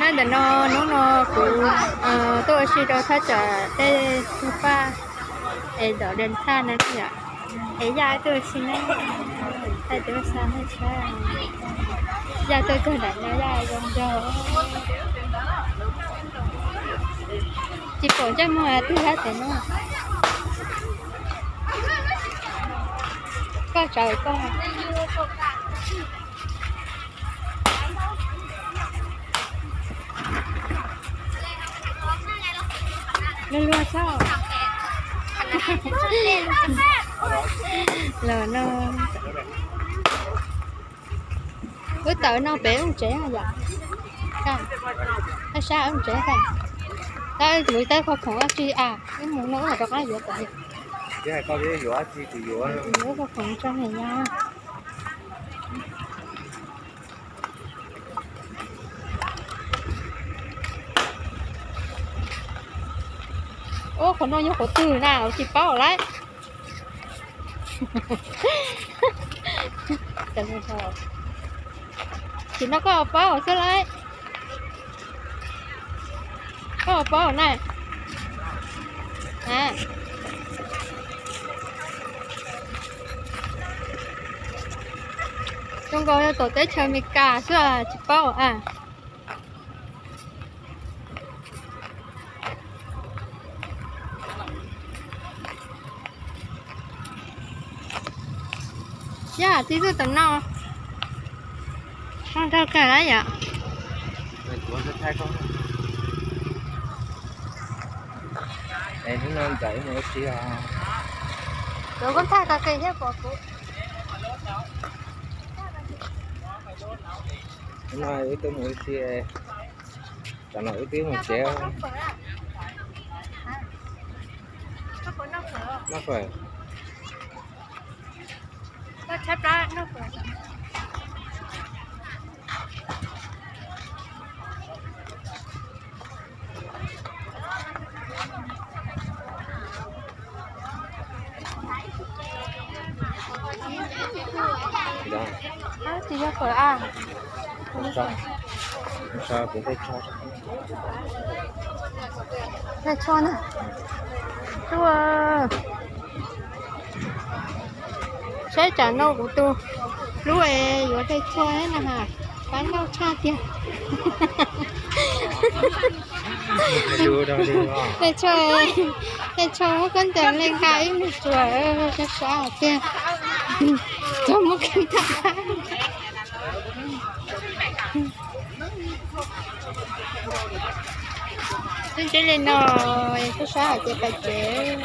Ntawm no hnub no kuv tuaj ua si rau thaj tsam tej tug paj es dom de thaj na yom. Es Yaj tuaj ua si na, thaij rau nej saib. Yaj tuaj kawg nram no, Yaj zoo nraug. Tsis pom ntsej muag twg hab tes no. Koj tsawv koj. Luag luag xwb. Los no, wb tawm no pem wb tsev yom. Thaj sab wb tsev, tab luv tab qhov khoom dab tsi a, wb mus no wb mam rov qab yuav kom. Yuav qhov khoom tso nws nyob. Ub, qhov no yog qhov twg na, tsis paub lawm. Tim no koj paub xwb lauj. Koj paub na. Zoo nkaus yog tom teb chaws Amelikas xwb tsis paub a. Yog tib tug tom no, zoo nraug kawg lawm yom. Hnub no ntxawm mus ua si os. Kuv kuj thaij tag kis thiab pom kuv. Hnub no wb twb mus ua si, tam no wb twb mus tsev. Noj fawm. Tsis yog fawm a. Tej tsho na. Saib tsam no kuv tus hlub es yuav tej tsho na has, pab noj tshaj tiag. Tej tsho, tej tsho muab khaub ncaws li nqa ib nus tsuas, sab sab tiag. Txog muab khaub ncaws. Twb ntsib li no, sab sab hais tias pais tsev.